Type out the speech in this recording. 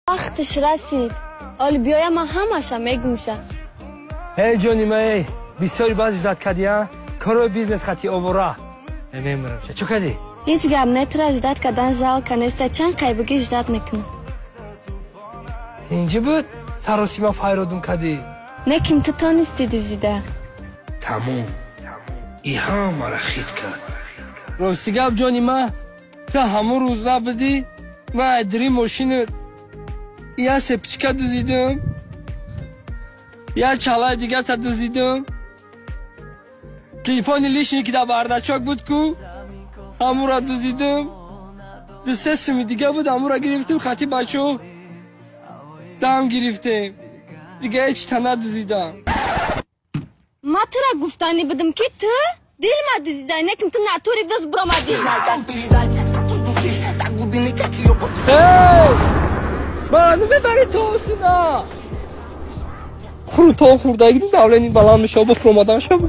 Вақташ расид. Оли биёя, ман ҳамаша мегумша. Эй, ҷони ма, эй, бисёри баъз ждать кардӣ, а? Корои бизнес хати овора. Мемирам. Чо кардӣ? Ҳеҷ гап не, тура ждать кардан жалко неста, чанд қай бигӣ, ждать мекунам. Инҷи буд саросима файродум кардӣ. Не, ким ту тонисти дизида. Тамом, и ҳамара хит кард. Рости гап, ҷони ма, ту ҳамон рӯз набудӣ, ман айдири мошина я сепичка дузидам, я чалаи дигата дузидам, телефони лишний, ки дар бардачок буд ку, ҳамура дузидам, ду-се суми дига буд, ҳамура гирифтем, хати бачо дам гирифтем, дига ҳеч та надузидам. Ма тура гуфтанӣ будам, ки ту дилма дизидай, не ким ту натури дузд биромадӣ. Эй, мара намебари то осина. Хуру то хурдагӣ давлени баланд мешава, бо фуромадан шава.